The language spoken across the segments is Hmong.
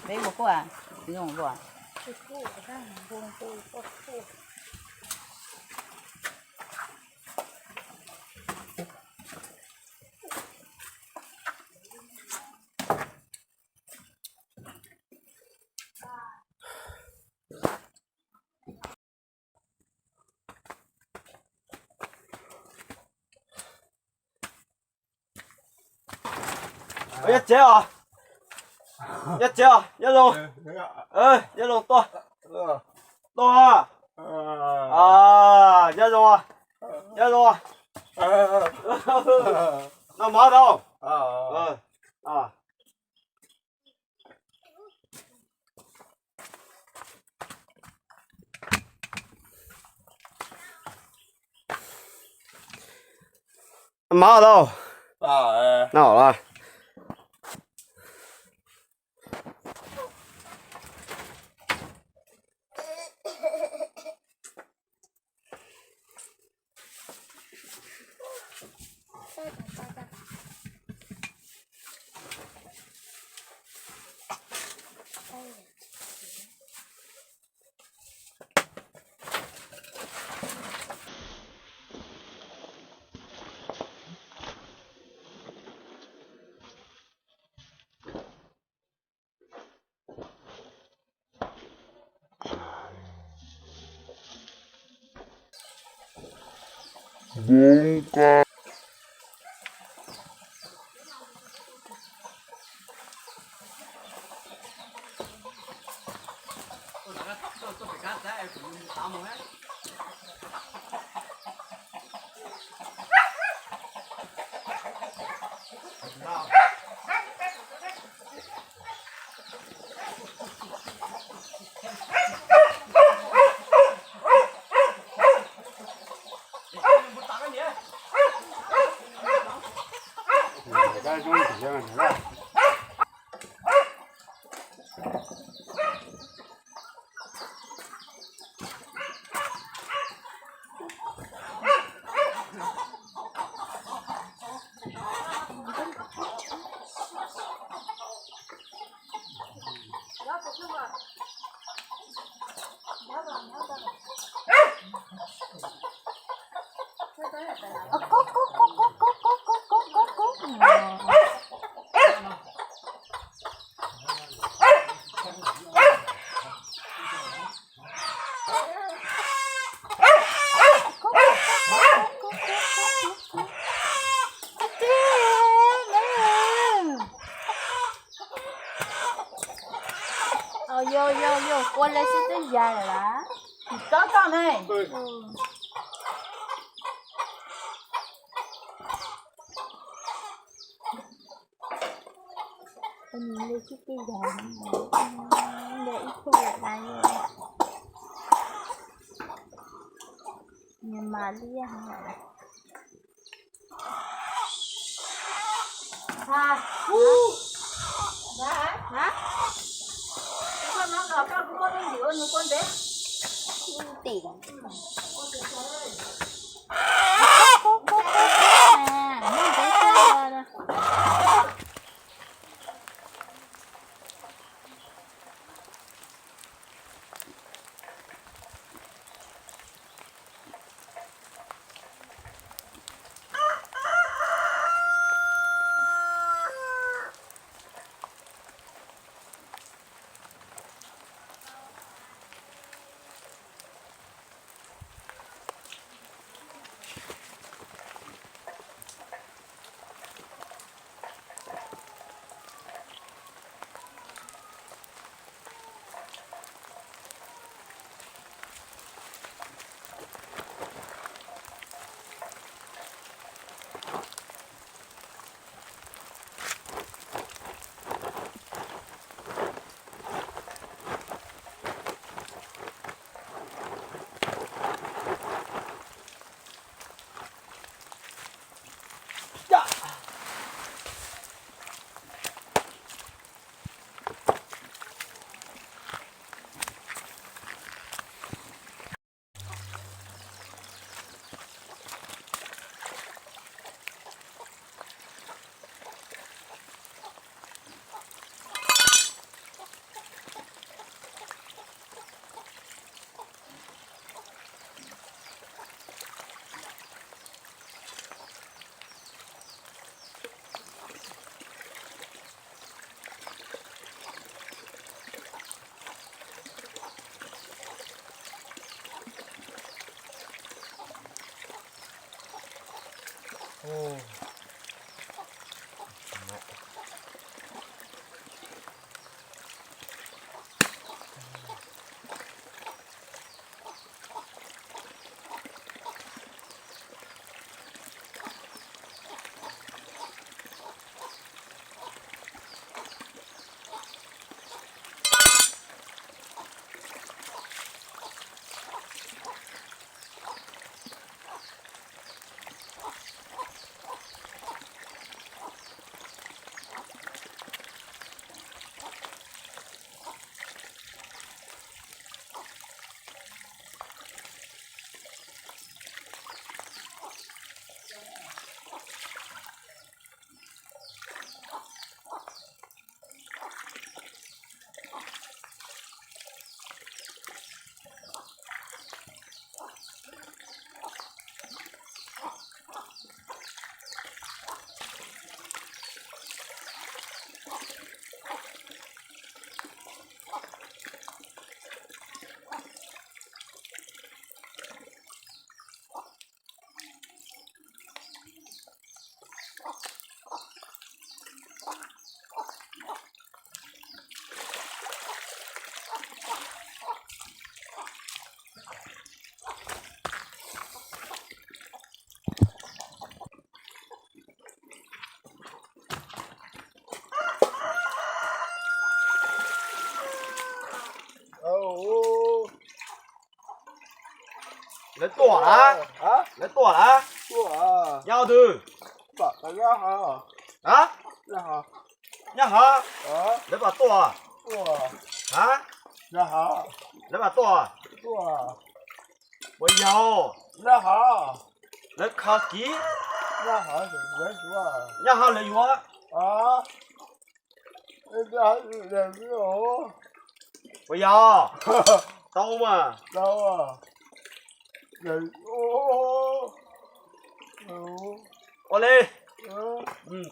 Peb ua kuj zoo luaj. Nyob tsev os, nyob tsev os, nyob zoo, nyob zoo tuaj, tuaj, nyob zoo, nyob zoo, noj mov tau. Mov tau. No los. Yog, yog, yog, ua lawv sib twb yas lawm las. Tsis txhob txog ne. Ua nws li sib twb yas, li ib tug lawm las. Nws mas liab heev lawm. Lawv tuaj lawm, lawv tuaj lawm. Nyob twg? Nyob hov. Lawv puas tuaj? A, lawv puas tuaj? Puas yog? Lawv kho kiv. Nyob hov lawv yuav. Puas yog? Tau mas. Ua li.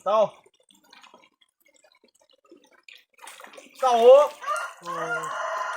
Tau. Koj hu,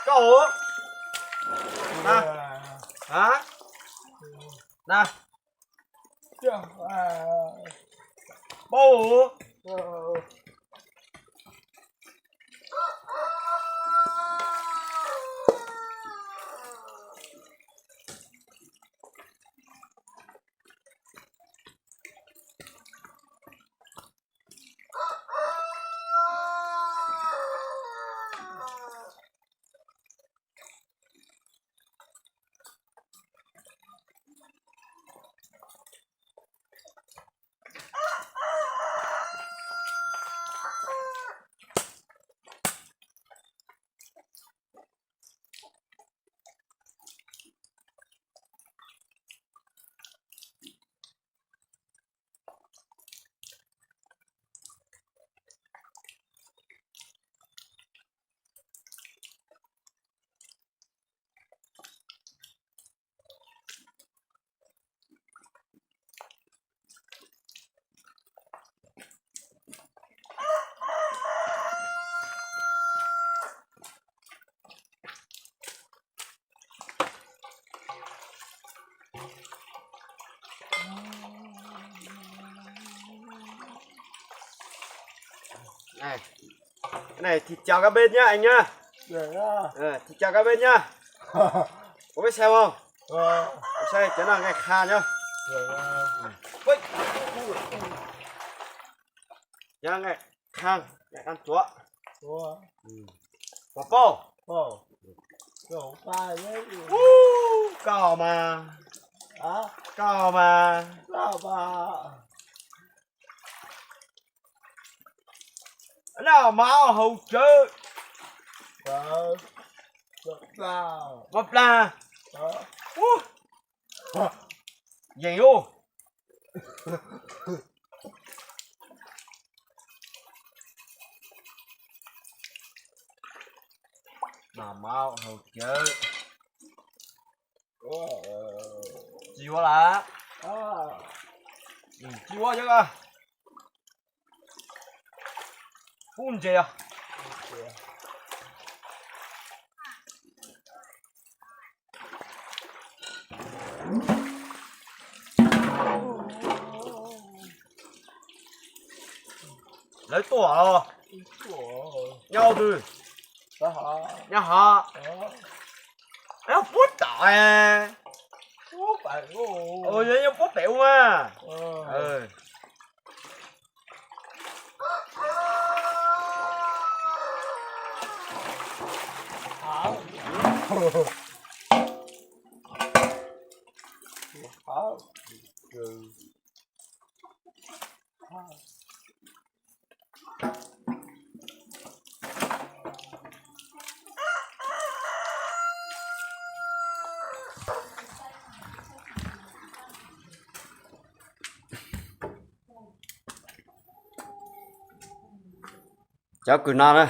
koj hu. A, na, paub hu. Cái này thịt chó các bếp nhá anh nhá. Ờ, thịt chó các bếp nhá. Có biết xem không? Có xem, cái này nqaij qha nhá. Ui. Cái này nqaij qha, nqaij qha chuối. Ui. Ui. Có bò. Bò. Ú, koj mà. Hả? Koj mà. Koj mà. Noj mov haus cawv. Hmov plag. Ub. Yeej ub. Noj mov haus cawv. Tsis yuav lawm. Tsis yuav cov ko. Pub ntses os. Lawv tuaj los? Nyob twg? Nyob hov. Nyob puag tom. Nyob puag pem ub mas. Cov kws no na.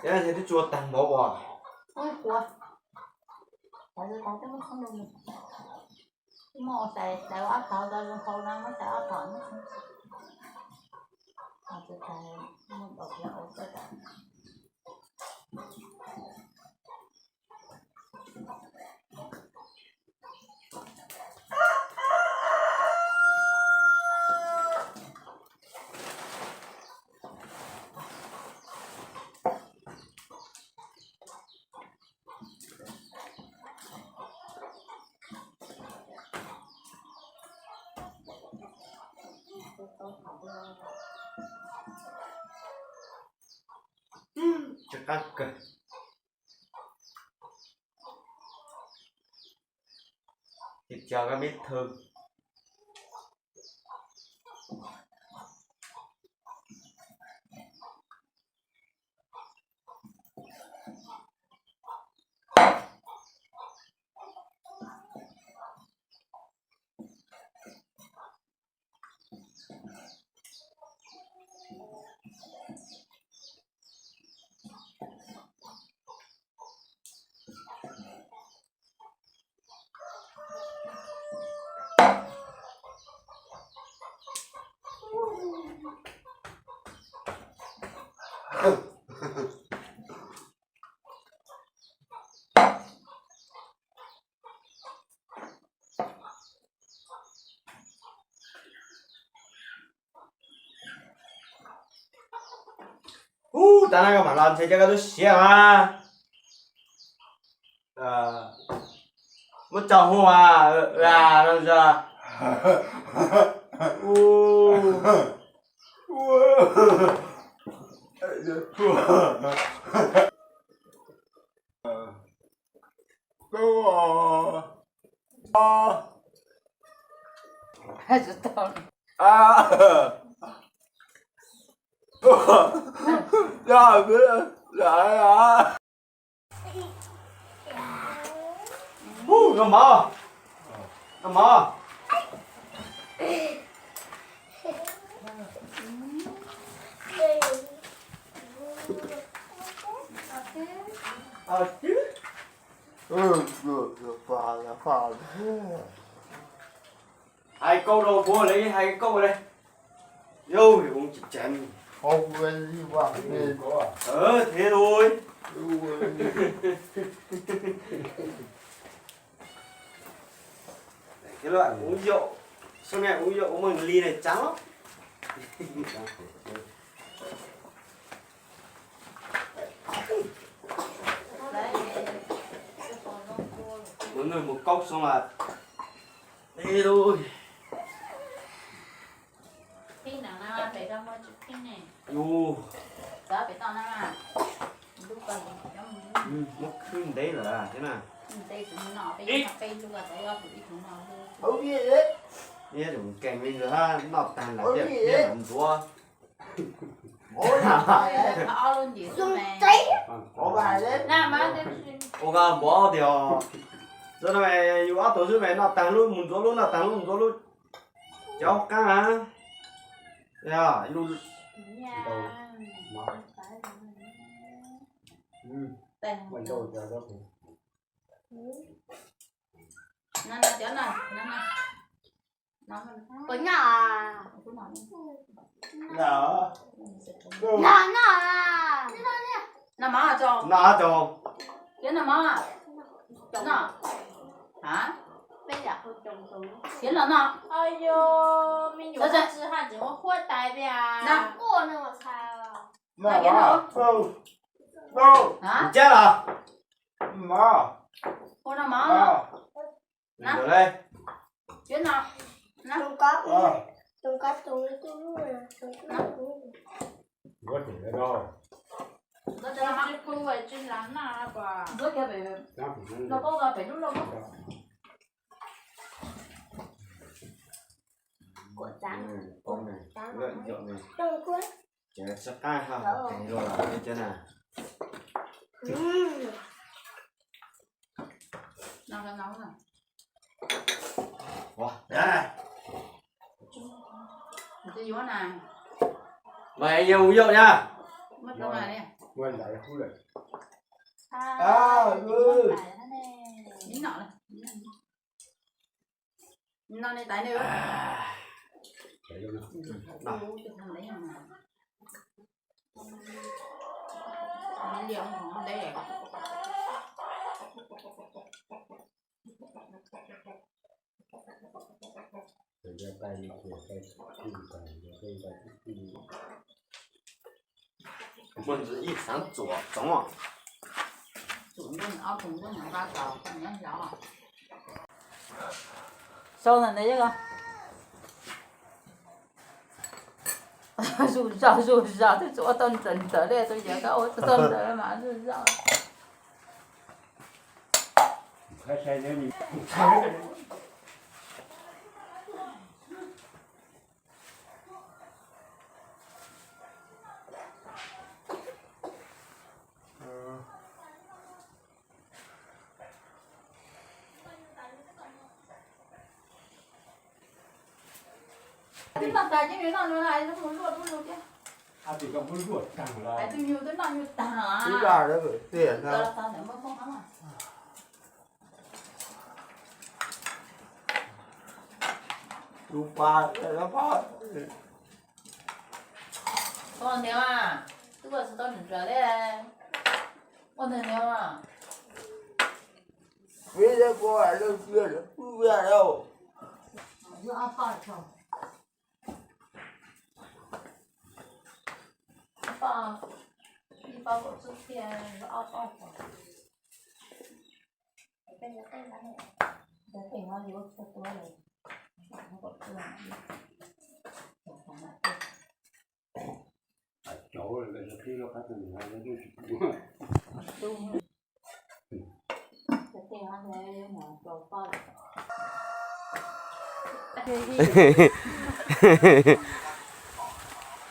Twb tsis ua tag npaum as. Tsw qab kawg. Thịt chó các bếp thơm. Ub, tas no koj mam los ntshe cov koj twb siav mas. Muab tso hu a, no tso. Noj mov, noj mov. Hais kauj rau puab le, hais kauj le. Yog ua tsis ceev. Thiab lub, ub yau, sab ne ub yau ua meej li ne tsav. Mus noj mus kaub soo as. Yus, muab khwb ntev lawm thiab na. Neb tus nkeeg me ntsis hab noj taag lawm thiab ntxuav. Ua koj npaum tias, yus ob tug xwb mas noj taag lub mus ntxuav lub, noj taag lub mus ntxuav lub. Cov qaab na, yog lub. Puas noj? Noj, noj. Noj mov tso. Noj tso. Noj mov. Noj. Thiab los noj. Noj mov. Cab los. Ua noj mov. Ntawd le. Tsis qab ha, cab na. Mas yog mus yom na. Muaj ntsis ib xaav txuas tsoov. Sau ntawm ntawd, zuj zus zuj zus, twb tsis ua tau nrawm nrawm li, tus yawg koj ua tau nrawm mas zuj zus. Twb noj tas ces noj no, mus luaj dub lug thiab. Tus nyuj twb noj nyuj taag. Ua ntawd mas, twb ua tsis tau nws nrawm li. Ua ntawd nws mas. Ib pob kaum txuj thiab ob pob.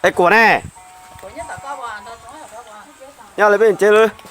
Es kuam ne, nyob li peb tsev lawm.